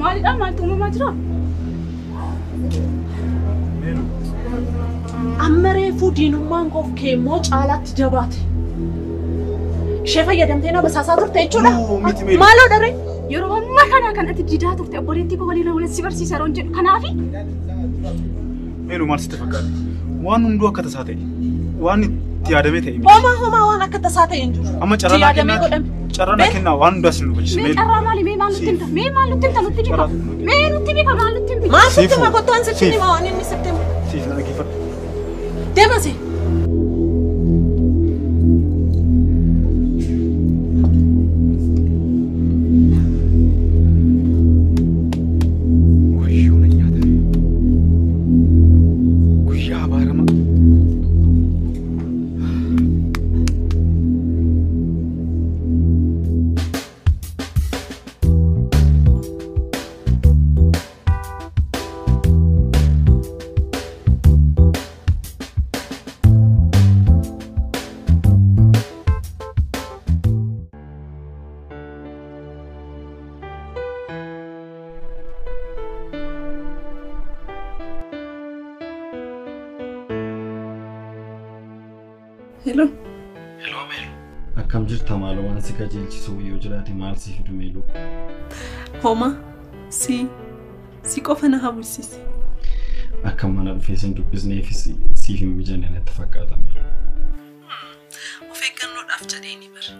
Maalidha maaltu uumamaa jira? Amma reefuu diinummaan koof keemmoo caalaatti jabaate. Ishee fayyadamtee nama basaasaa turte jechuudha. Maaloo dharee? Yeroo ammaa kana kanatti didaa turte obboleettii koo waliin waliin si barsiisa yeroo jedhu kanaafi. Meeluu maal sitti fakkaata? Waan hunduu akka tasaa ta'e. Waan itti yaadamee ta'e. Homaa homaa waan akka tasaa ta'e hin jiru. Amma carraa naa kennaa. Carraa naa kennaa waan hundaa sin hubachiisa. Mee carraa maali? Mee maal nutti himta? Mee maal nutti himta? Nutti hima. Mee nutti hima maal nutti himta? Maal sitti hima kottaan sitti hima waan inni sitti hima. Siif na dhaggeeffadhu. Deemasi. Hello. Hello, Melu. Akkam jirta maaloo waan si qajeelchisu yoo jiraate maal si fidu Melu? Homa si qofa na hawwisiise. Akka mana dhufee sin dubbisneefis siif hin mijanne natti fakkaata Melu. Of eeggannoodhaaf jedhee ni bara.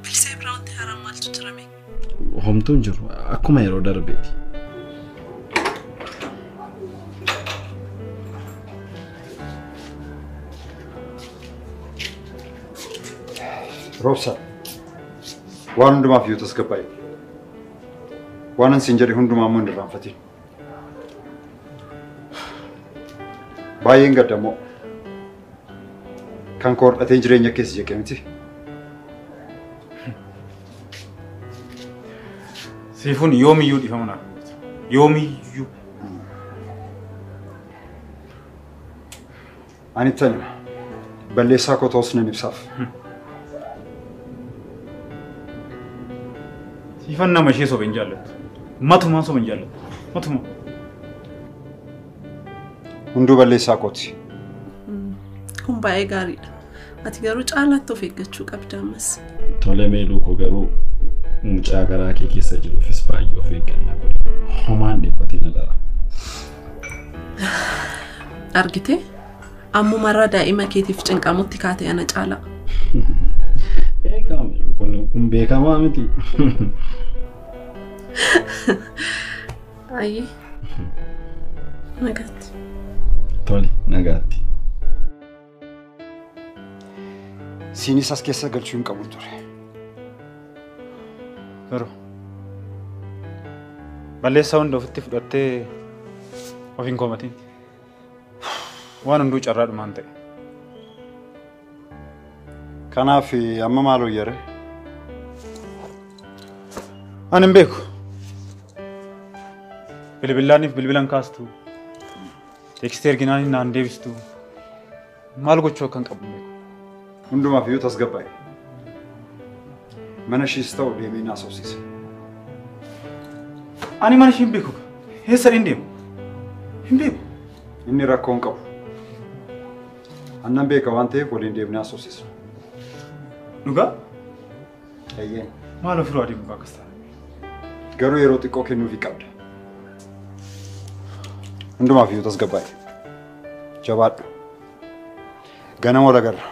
Bilsee biraa wanti haaraan maaltu jira mee? Homtuu hin jiru akkuma yeroo darbeeti. Roobsa, waan hundumaaf yoo tasgabbaa'e, waan an siin jedhe hundumaa immoo hin irraanfatin. Baay'een gadda immoo kan koo hodhatee jireenya keessa jeqe miti. Siifuun yoomiyyuu dhiifama naaf goota. Yoomiyyuu. Ani ittan hima. Balleessaa koo ta'us nan ibsaaf. Siifan nama ishee soba hin jaallattu. Matumaa soba hin jaallattu. Matumaa. Hunduu balleessaa kooti. Kun baay'ee gaariidha. Ati garuu caalaatti of eeggachuu qabda ammas. Tole Meeluu koo garuu mucaa garaa kee keessa jiruufis baay'ee of eeggannaa godhi. Homaan dhiphatina dara. Argitee ammumarraa daa'ima keetiif cinqamutti kaate ana caalaa. Eegaa Meeluu kun beekamaa miti. Ayyee. Nagaatti. Tole nagaatti. Siinis as keessa galchuu hin qabu ture. Garuu balleessaa hunda ofitti fudhattee of hin komatin. Waan hunduu carraadhumaan ta'e. Kanaaf amma maal hooyyare? Ani hin beeku. Bilbilaaniif bilbilan kaastu. Teekstii erginaan naan deebistu. Maal gochuu akka hin qabu hin beeku. Hundumaaf iyyuu tasgabbaa'e. Mana ishees ta'u deemee na haasofsiisa. Ani mana ishee hin beeku. Eessa hin deemu? Hin beeku. Inni rakkoo hin qabu. Annan beeka waan ta'eef waliin deemnee haasofsiisa. Dhugaa? Eeyyee. Maal ofirraa adeemu akkas ta'a? Garuu yeroo xiqqoo kennuufii qabda. Hundumaaf iyyuu tasgabbaa'e. Jabaadhu. Ganama wal agarra.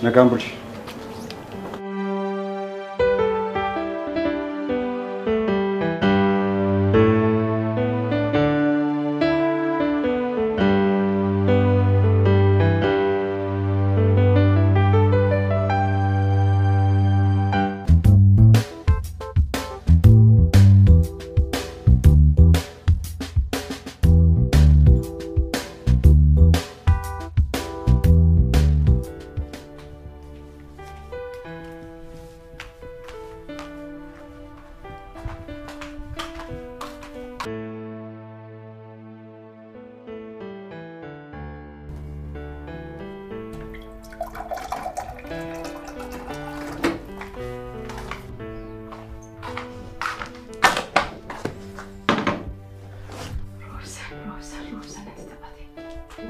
Nagaan buli.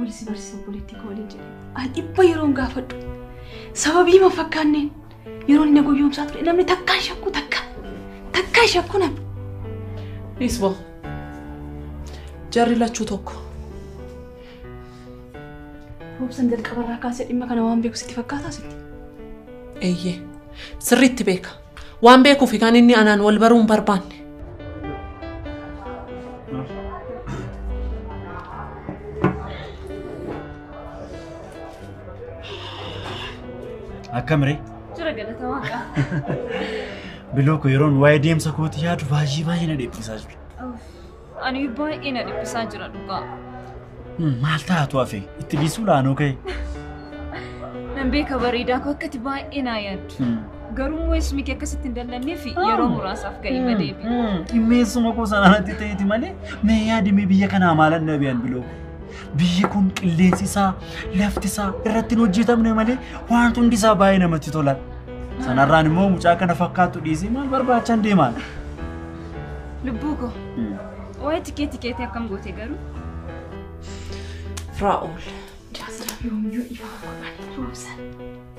Wal si barsiisa obboleettii koo waliin jedhee. An dhibba yeroon gaafadhu. Sababii ma fakkaanneen yeroon inni gowwoomsaa ture namni takkaan shakku takkaan shakku namni. Dhiisboo. Jarri lachuu tokko. Roobsan jalqabarraa kaasee dhimma kana waan beeku sitti fakkaataa sitti? Eeyyee. Sirriitti beeka. Waan beekuuf kan inni anaan wal baruu hin barbaanne. Akkam ree? Jira galata waaqa. Biloo koo yeroon waa'ee deemsa kootii yaadu baay'ee baay'ee na dhiphisaa jira. Ani baay'ee na dhiphisaa jira dhugaa. Maal taatu hafe? Itti dhiisuu laanoo ka'e. Nan beeka bareedaa koo akkati baay'ee naa yaaddu. Garuu immoo kee akkasitti hin dallanneef yeroo muraasaaf ga'ii madeebi. Dhimmeessuma koo sanaan ta'eeti malee mee yaadime biyya kanaa maalan na biyyan biloo. Biyyi kun qilleensi isaa, lafti isaa irratti hin hojjetamne malee wanti hundi isaa baay'ee namatti tola. Sanarraan immoo mucaa kana fakkaatu dhiisee maal barbaachan deemaan? Lubbuu koo. Waa'ee tikeetii akkam goote garuu? Firaa'ol. Yoomiyyuu ifaa godhanii roobsan.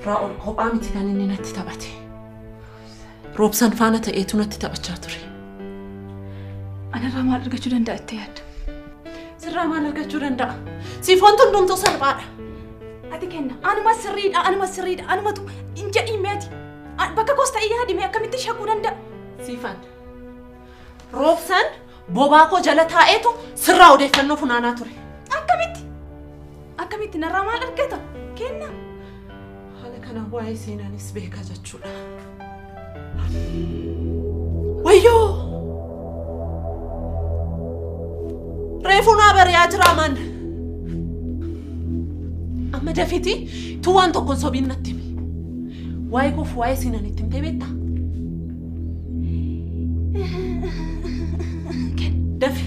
Firaa'ol kophaa miti kan inni natti taphate. Roobsan faana ta'eetu natti taphachaa ture. Anarraa maal argachuu danda'a jettee yaadda? Sirraa maal argachuu danda'a? Siif wanti hundumtuu salphaadha. Ati kenna. Anuma sirriidha, anuma sirriidha, anumatu hin jedhiin meeti. Bakka koos ta'ee yaadime akkamitti shakkuu danda'a? Siifan. Roobsan bobaa koo jala taa'eetu sirraa odeeffannoo funaanaa ture. Akkamitti? Akkamitti narraa maal argata? Kenna. Haala kanaan waa'ee seenaanis beekaa jechuudha. Wayyoo! Reefuu naa bari'aa jira amaan. Amma dafiiti tu waan tokkoon sobiin natti himi. Waa'ee koof waa'ee seenaan itti himtee beektaa? Dafi.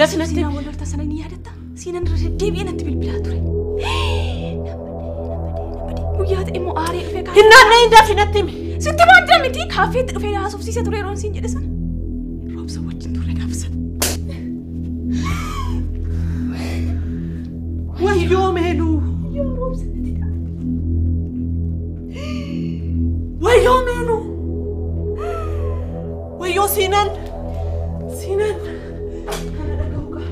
Dafi natti himi. Wal lolta sana ni yaadatta? Seenaan irra deddeebi'ee natti bilbilaa ture. Guyyaa ta'e immoo aaree dhufee kaafee. Hin naanna'in dafi natti himi. Sitti waan jira miti kaafeetti dhufee haasofsiisee ture yeroon siin jedhe sana. Roobsa wajjin turre gaafa sana. Wayyoo meeluu. Yoo roobsa natti ta'a. Wayyoo meeluu. Wayyoo Siinan. Siinan. Kana dhaga'uu qaba.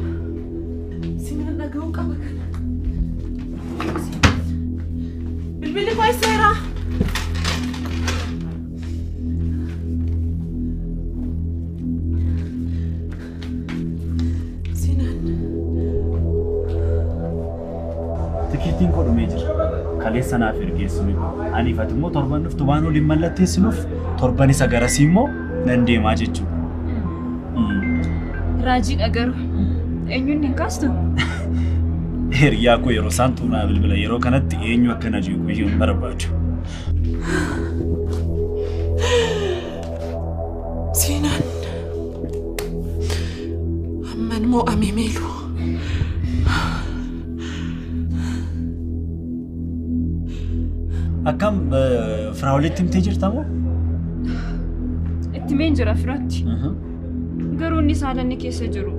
Siinan dhaga'uu qaba kana. Bilbilli koo eesseera? Siinan. Tikeettiin koo dhumee jira. Kaleessa naaf ergeessinu. Aniif ati immoo torban dhuftu waan waliin mallatteessinuuf torban isa garasii immoo nan deemaa jechuudha. Raajiidha garuu. Eenyuun hin kaastu? Hiriyaa koo yeroo isaan tuunaa bilbila yeroo kanatti eenyu akka na jeequ iyyuu hin barbaadu. Siinaan. Amman mo'ame meelu. Akkam Firaa'olitti himtee jirta moo? Itti meen jira Firaatti. Garuu inni haala inni keessa jiru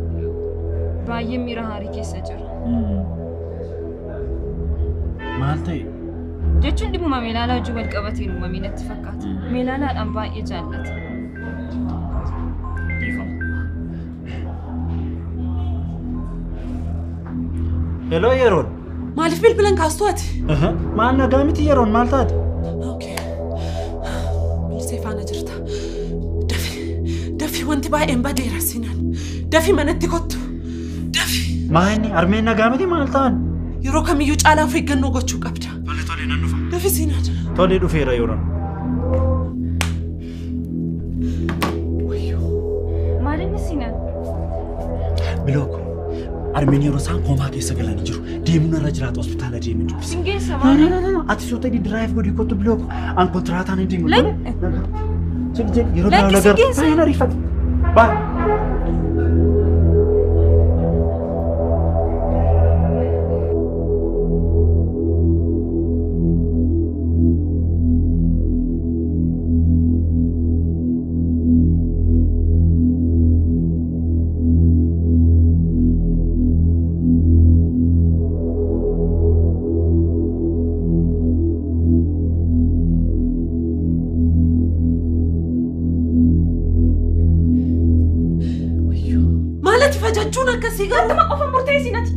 baay'ee miira haarii keessa jira. Maal ta'e? Jechuun dhimma meelaalaa wajjin wal qabateen uumame natti fakkaata. Meelaalaadhaan baay'ee jaallata. Dhiifama. Heloo yeroon. Maaliif bilbilan kaastu ati? Maal nagaa miti yeroon maal taate? Okay. Bilsee faana jirta. Dafi dafi wanti baay'een badeera Siinaan. Dafi manatti kottu. Dafi. Maa inni harmeen nagaa miti maal ta'an? Yeroo kamiyyuu caalaa of eeggannoo gochuu qabda. Tole tole nan dhufa. Dafi Siinaan. Tole dhufeera yeroon. Maal inni Siinaan? Biloo koo harmeen yeroo isaan koomaa keessa galanii jiru. Deemuun irra jiraatu hospitaala deemee dubbisa. Sin geessa No, maali? no, no, no. Ati suuta drive godhi kottu biloo koo. An kontiraataan hin deemu. Jedhi jedhi yeroo biraa Lakki si lagar. geessa. Baay'een ariifata. Baay'ee. Maalati fajachuun akkasii garuu? Attuma qofa murteessi nati.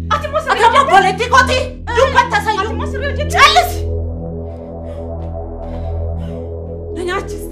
Ati immoo sirrii Ati amma obboleettii kooti dubbatta sayyuu. Ati immoo sirrii hojjette. Callisi. Na nyaachiste.